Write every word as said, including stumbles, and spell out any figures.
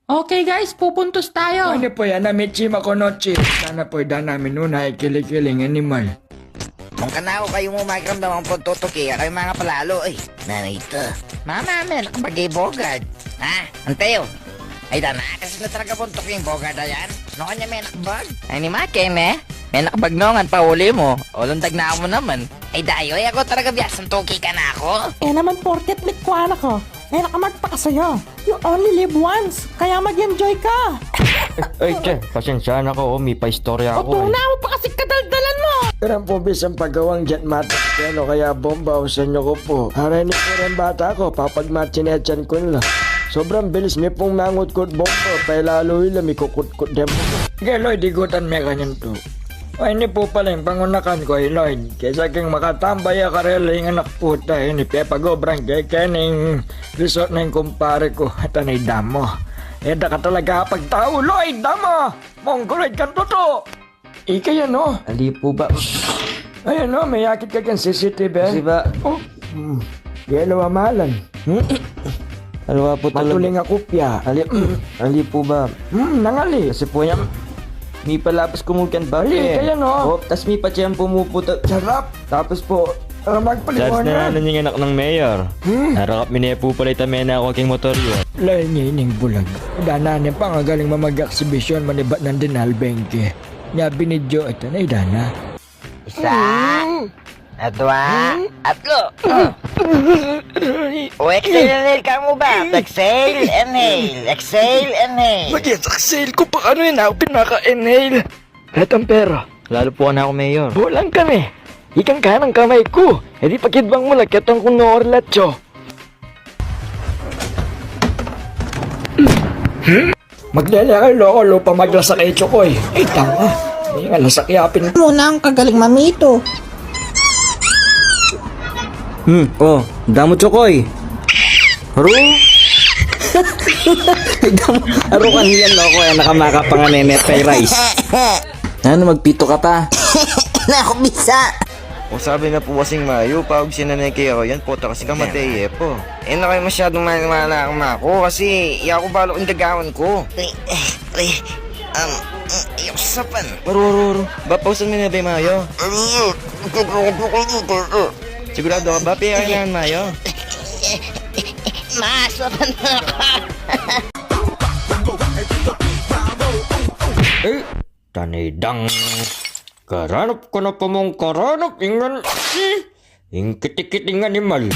Okay guys, pupuntos tayo. Ano po yan? Namichi makonochi. Sana po dana minuna ay kili-kiling animal. Kung kanaku kayu mu makiramdam ampong tutuki, kayu manga palalu, eh. Nanay ita. Mama, menakbag i Bogart. Ha? Antayo. Ay, dana, kasi na talaga buntuk ing Bogart a yan. Ano kanya menakbag? Ay, ni Maki, ne? Menakbag no ngan pauli mu. Ulundag na mu naman. Ay, dayu, e ku talaga biasang tuki kanaku. E naman porket likwan na ka, e na ka magpakasuyu. You only live once, kaya mag-enjoy ka. Ay, che, pasensya na ka, o, mipaistorya ku, e. Tuna mu pa kasi kadaldalan mu. Pero ang pubis ang pagawang jet matik, ano kaya bomba o sanyo ko po. Aray ni po rin bata ko, papagmatsinetsian ko nila. Sobrang bilis mi pong mangutkut bomba, pailalu ila, mikukutkut dem. Sige, Lloyd, igutan me kanyan to. Ay, ini po pala ing pangunakan ku, Lloyd. Kesa king makatambay a karela ing anak puta, ini pepag-obran ke keni ing resort na ing kumpare ku. Atanay damo. E da ka talaga pagtau, Lloyd, damo! Mongoloid kang tutu! Ika yan, no? Ali po ba? Ayan, no? May akit ka kang C C T V. Kasi ba? O. Hmm. Yelo amalan. Hmm? Alwa po talaga. Matuling a kopya. Ali, ali po ba? Hmm, nangali. Kasi po yan, mipalabas ku mu keng bape. Ali, kaya, no? O, tas mipatiyempu mu po ta-, sarap. Tapos po, ah, magpaliwanag. Charles na naman ing anak nang mayor. Hmm? Narakap mi ne po pala, itame na ku keng motor yu. Lain niya ining bulag. Dana ne pa nga galing mamag-eksibisyon, manibat nandin albengke. Nya binidyo, ita na, idana. Isa, atwa, atlo. O, exhale, inhale ka mu ba? Exhale, inhale. Exhale, inhale. Mag-exhale ku pa, ano yun? Aku pinaka-inhale. Etang pera. Lalu po kanaku, Mayor. Bolang ka ne. Ikang kanang kamay ku. E di pakidbang mu la ketang kung no orlatyo. Maglele ka, loko, lupa maglasak e, Chokoy. Ay, tama. Ay, nga lasak yapin. Munang kagaling mamito. Hmm, o, damo, Chokoy. Aru? Damo, aru ka niyan, loko, e na ka makapanganene kay rice. Ano, magpito ka pa? Naku, bisa. O, sabi na po kasing mayo, pag sinanay kaya ko yan, puta kasi kamatay, e po. E na kayu masyadong maniwala kang maku, kasi yaku balu ing gagawan ku. Ay, ay, ay, um, mm, ayoko sasapan. Waru, waru, waru. Ba, pausan me na ba, mayo? Sigurado ka ba? Pia kailangan, mayo? Masapan na ka. E, tanidang. Karanap ka na pa mung karanap, ingan. Ing kitikit ing animal.